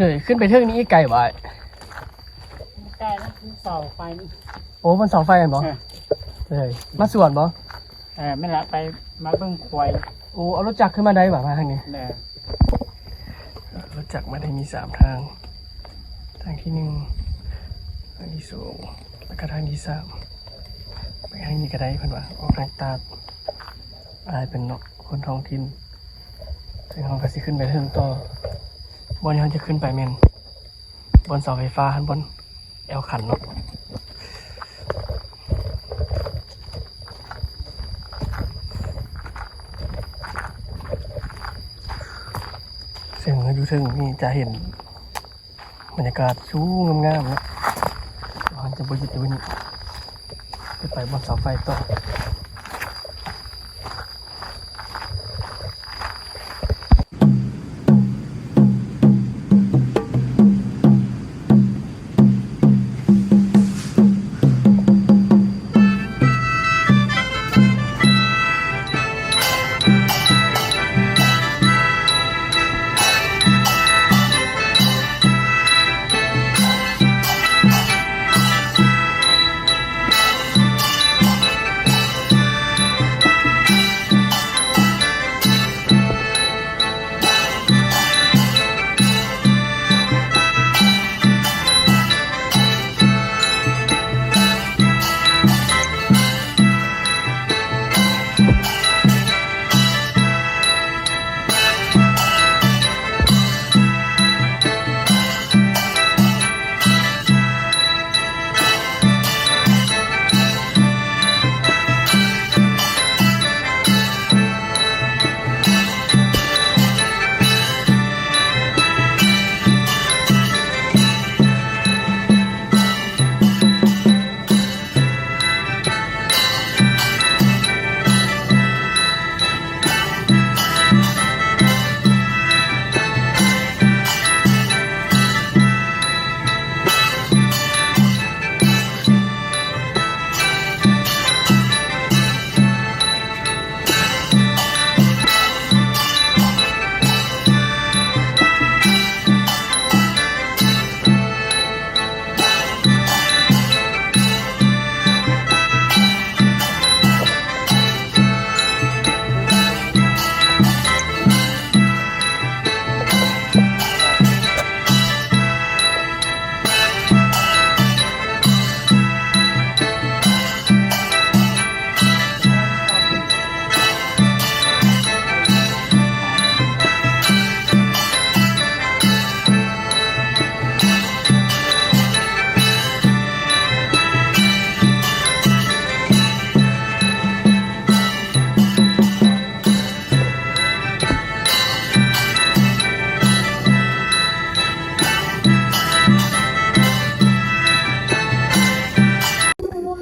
ເອີຍ ຂຶ້ນໄປເທິງນີ້ອີກໄກບໍ່ອ້າຍ? ໃກ້ນະ ມີເສົາໄຟນີ້. ໂອ້ ມັນເສົາໄຟຫັ້ນບໍ່? ເອີ ເອີຍ ມາສວນບໍ່? ເອີ ແມ່ນລະ ໄປ ມາເບິ່ງຄວາຍ. ໂອ້ ເອົາລົດຈັກຂຶ້ນມາໄດ້ບໍ່ ມາທາງນີ້? ໄດ້. ລົດຈັກມາທາງນີ້ສາມທາງ ທາງທີໜຶ່ງ ທາງທີສອງ ແລ້ວກະທາງທີສາມ. ໄປທາງນີ້ກະໄດ້ ເພິ່ນວ່າອອກທາງຕາດ. ອ້າຍເພິ່ນເນາະ ຄົນທ້ອງຖິ່ນ. ເຊິ່ງເຮົາກະຊິຂຶ້ນໄປເທິງຕໍ່. ບ່ອນທີ່ເຮົາຈະຂຶ້ນໄປແມ່ນບ່ອນເສົາໄຟຟ້າຫັ້ນ ບ່ອນແອວຄັນເນາະ. ເຊິ່ງຢູ່ເທິງນີ້ຈະເຫັນບັນຍາກາດສູງງາມໆເນາະ. ເຮົາຈະບໍ່ຢຸດຢູ່ນີ້ ຈະໄປບ່ອນເສົາໄຟຕໍ່.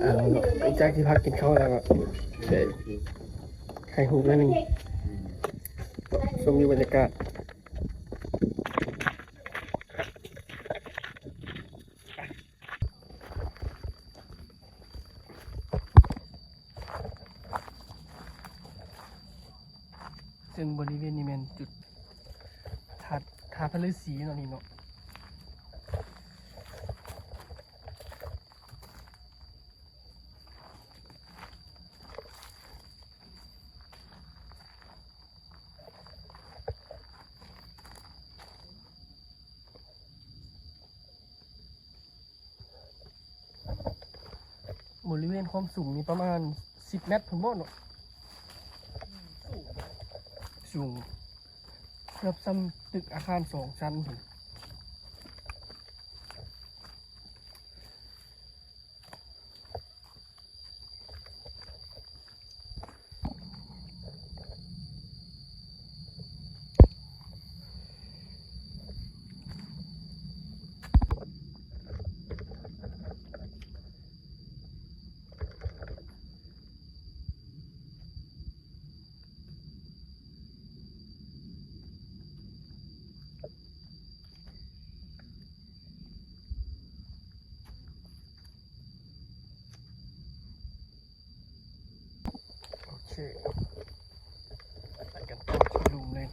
ເອົາເນາະ ຫຼັງຈາກທີ່ພັກກິນເຂົ້າແລ້ວກໍໄດ້ຖ່າຍຮູບໜ້ອຍໜຶ່ງ ຊົມວິວບັນຍາກາດ. ເຊິ່ງບໍລິເວນນີ້ແມ່ນຈຸດ ທາດ ທາດພະລືສີເນາະ ນີ້ເນາະ. ບໍລິເວນຄວາມສູງນີ້ປະມານສິບແມັດພຸ້ນບໍເນາະ. ສູງ ສູງເກືອບສ່ຳຕຶກອາຄານສອງຊັ້ນພຸ້ນ. ໂອເຄ ໄປກັນຕໍ່ທີ່ລຸ່ມເລີຍ.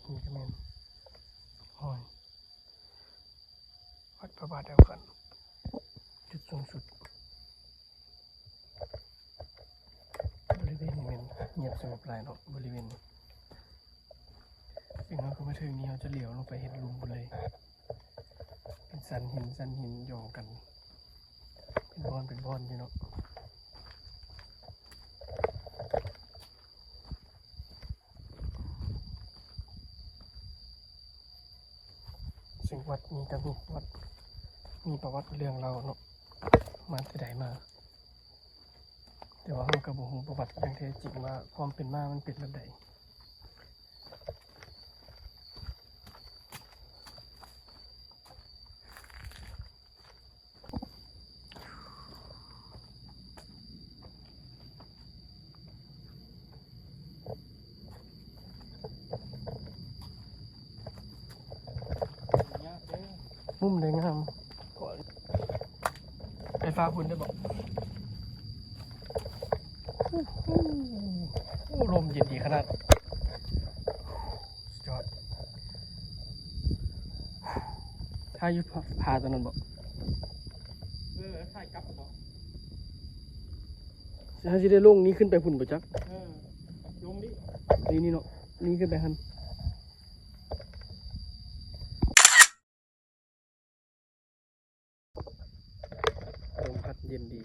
ນີ້ກໍແມ່ນຫ້ອຍວັດພະບາດແອວຂັນ ຈຸດສູງສຸດ. ບໍລິເວນນີ້ແມ່ນງຽບສະຫງົບຫຼາຍເນາະ ບໍລິເວນນີ້ ເຊິ່ງເຮົາກໍມາເຖິງນີ້ ເຮົາຈະຫຼຽວລົງໄປເຫັນລຸ່ມພຸ້ນເລີຍ ເປັນສັນຫີນ ສັນຫີນຢອງກັນ ເປັນບ່ອນ ເປັນບ່ອນຢູ່ເນາະ. ເຊິ່ງວັດນີ້ກໍມີປະຫວັດ ມີປະຫວັດເລື່ອງລາວເນາະ ມາແຕ່ໃດມາ ແຕ່ວ່າເຮົາກໍບໍ່ຮູ້ປະຫວັດຢ່າງແທ້ຈິງວ່າຄວາມເປັນມາມັນເປັນແບບໃດ. ມຸມໄດ້ງາມ ໄປຟ້າພຸ້ນໄດ້ບໍ່? ໂອ້ ລົມເຢັນດີຂະໜາດ ສຸດຍອດ. ຖ້າຢູ່ຜາ ຜາຕົວນັ້ນບໍ່? ເອີ ຖ່າຍກັບບໍ່? ຖ້າຊິໄດ້ລົງນີ້ຂຶ້ນໄປພຸ້ນບໍ່ຈັກ? ເອີ ລົງນີ້ ນີ້ ນີ້ເນາະ ນີ້ຂຶ້ນໄປຫັ້ນ. ລົມພັດເຢັນດີ.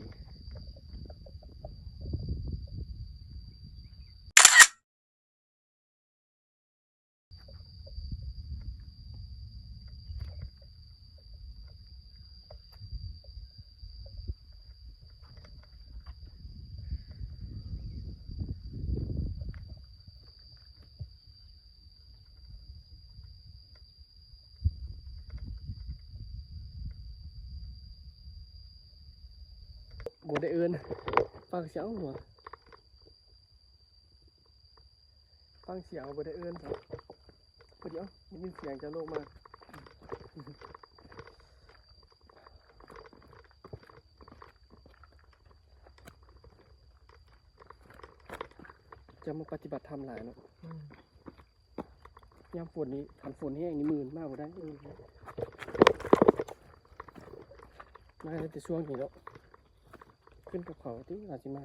ບໍ່ໄດ້ເອີ້ນ ຟັງສຽງບໍ່ ຟັງສຽງບໍ່ໄດ້ເອີ້ນ ພໍດີເອົາ ໄດ້ຍິນສຽງຈາກໂລກມາ. ຈະມາປະຕິບັດທຳຫຼາຍເນາະ. ຍາມຝົນນີ້ ຄັນຝົນແຮງນີ້ມື່ນມາບໍ່ໄດ້. ເອີ ມາໄດ້ແຕ່ຊ່ວງນີ້ເນາະ ຂຶ້ນກັບເຂົາຕິວ່າຊິມາ.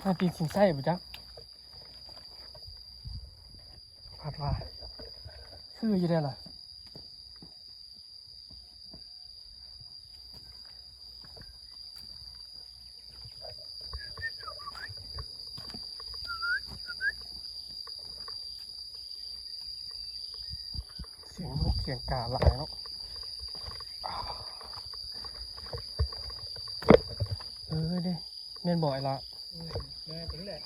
ຫາຕີນຊິນໄຊບໍ່ຈັກ ຄາດວ່າຄືຢູ່ໄດ໋ລະ. ສຽງນົກສຽງກາຫຼາຍເນາະ. ເອີເດ້ ແມ່ນບໍ່ໄອ້ຫຼ້າ? ອືມ ແມ່ນແຫຼະ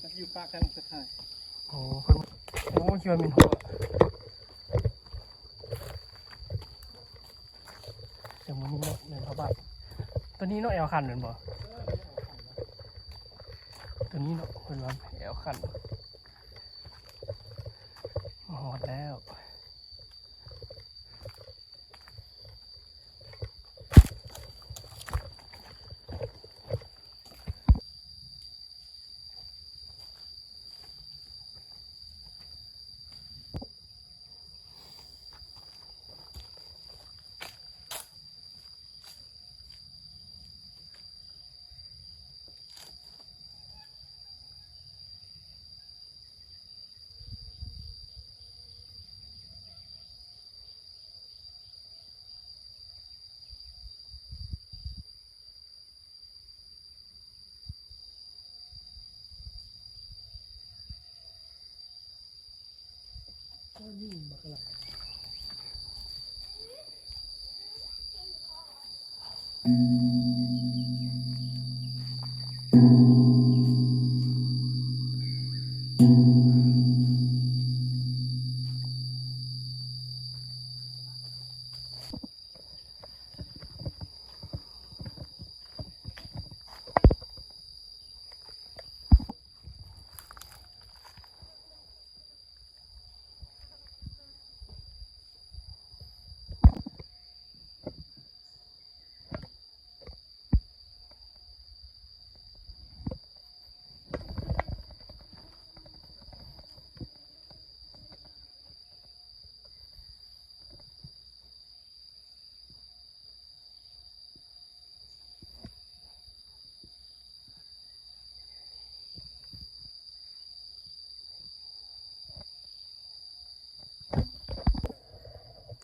ມັນຢູ່ປາກທາງສຸດທ້າຍ. ໂອ້ ເພິ່ນ ໂອ້ ຄິດວ່າແມ່ນຫົວ. ເຊິ່ງມື້ນີ້ເນາະ ແມ່ນພະບາດ ຕົວນີ້ເນາະ ແອວຂັນແມ່ນບໍ່? ຕົວນີ້ເນາະ ເພິ່ນວ່າແອວຂັນ. ມາຮອດແລ້ວ. ເ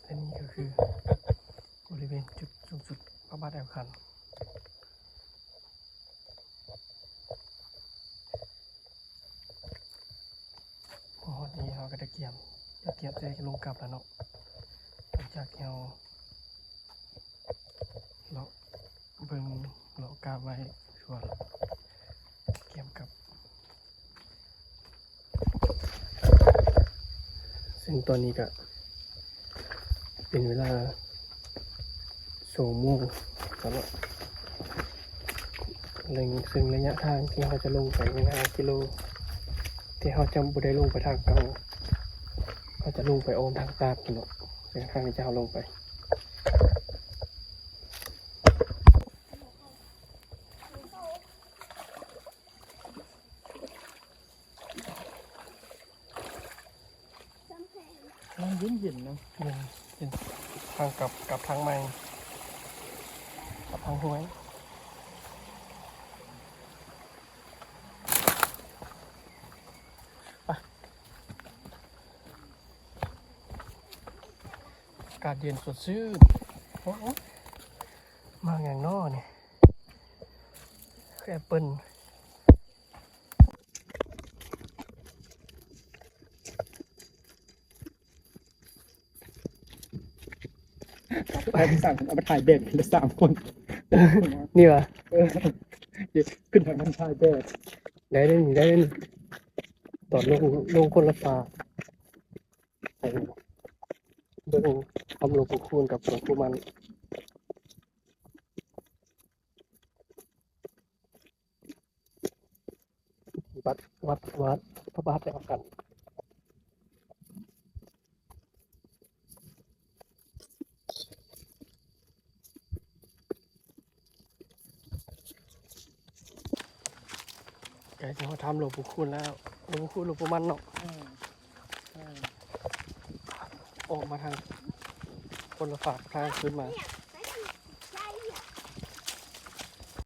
ແລະນີ້ກໍຄືບໍລິເວນຈຸດສູງສຸດພະບາດແອວຄັນ. ພໍຮອດນີ້ເຮົາກໍໄດ້ກຽມ ກະກຽມຊິລົງກັບແລ້ວເນາະ ຫຼັງຈາກທີ່ເຮົາເລາະເບິ່ງເລາະກາບໄວ້ທົ່ວແລ້ວ ກຽມກັບ. ເຊິ່ງຕອນນີ້ກະເປັນເວລາສອງໂມງແລ້ວເນາະ ເຊິ່ງໄລຍະທາງທີ່ເຮົາຈະລົງໄປແມ່ນຫ້າກິໂລ ແຕ່ເຮົາຈະບໍ່ໄດ້ລົງໄປທາງເກົ່າ ເຮົາຈະລົງໄປອ້ອມທາງຕາດພຸ້ນເນາະ ເສັ້ນທາງທີ່ເຮົາລົງໄປ. ນ້ຳເຢັນໆ ເນາະ ເຢັນ ເຢັນ ທາງກັບ ກັບທາງໃໝ່ ກັບທາງຫ້ວຍ. ອາກາດເຢັນສົດຊື່ນ. ໂອ້ ໝາກຫຍັງນໍນີ້? ຄືແອັບເປິ້ນ. ໄປສັ່ງເອົາມາຖ່າຍແບບກັນສາມຄົນ ນີ້ຫວາ? ເອີ ຂຶ້ນໄປນຳຖ່າຍແບບ. ໄດ້ເດ້ ໄດ້ເດ້ ຕອນລົງ ລົງຄົນລະຟາກ ໄປເບິ່ງຖ້ຳຫຼວງປູ່ຄູນກັບຫຼວງປູ່ໝັ້ນ. ວັດ ວັດ ວັດພະບາດແອວຄັນ. ໃກ້ຈະຮອດຖ້ຳຫຼວງປູ່ຄູນແລ້ວ ຫຼວງປູ່ຄູນ ຫຼວງປູ່ໝັ້ນເນາະ. ອືມ ອືມ ອອກມາທາງຄົນລະຟາກທາງຂຶ້ນມາ.